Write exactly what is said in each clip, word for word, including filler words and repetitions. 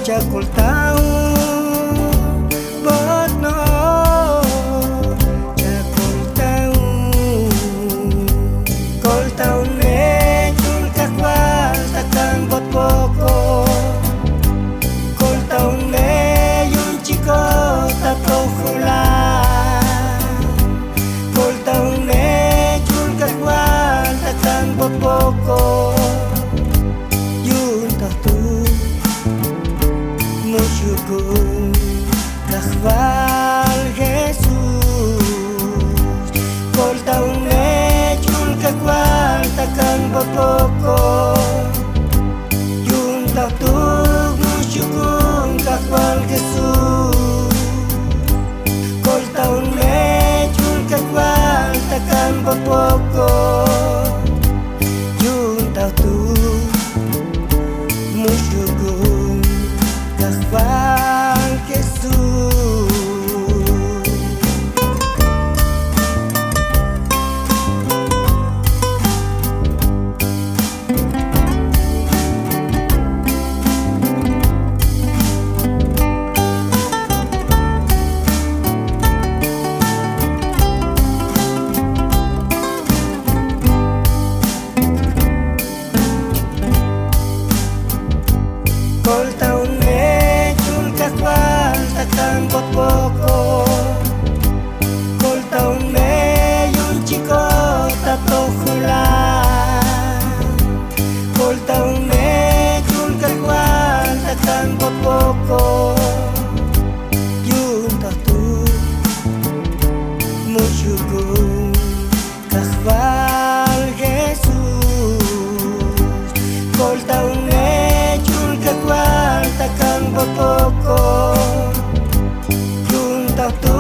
Chakoltaun botno, chakoltaun, koltaun me chul kajval takan botboko, koltaun me yun chikot ta tojolal. Koltaun me chul kajval takan botboko, yun ta jtu muxukun kajval Jesús. Koltaun me chul kajval takan botboko, yun ta jtu muxukun kajval Jesús. Koltaun me chul kajval takan botboko, yun ta jtu muxukun kajval Jesús. Koltaun me chul kajval takan botboko, koltaun me yun chikot ta tojolal. Koltaun me chul kajval takan botboko, yun ta jtu muxukun kajval Jesús. Koltaun me chul kajval takan botboko, yun ta jtu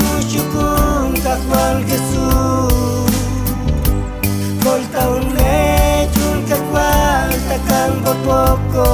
muxukun kajval Jesús. Koltaun me chul kajval takan botboko,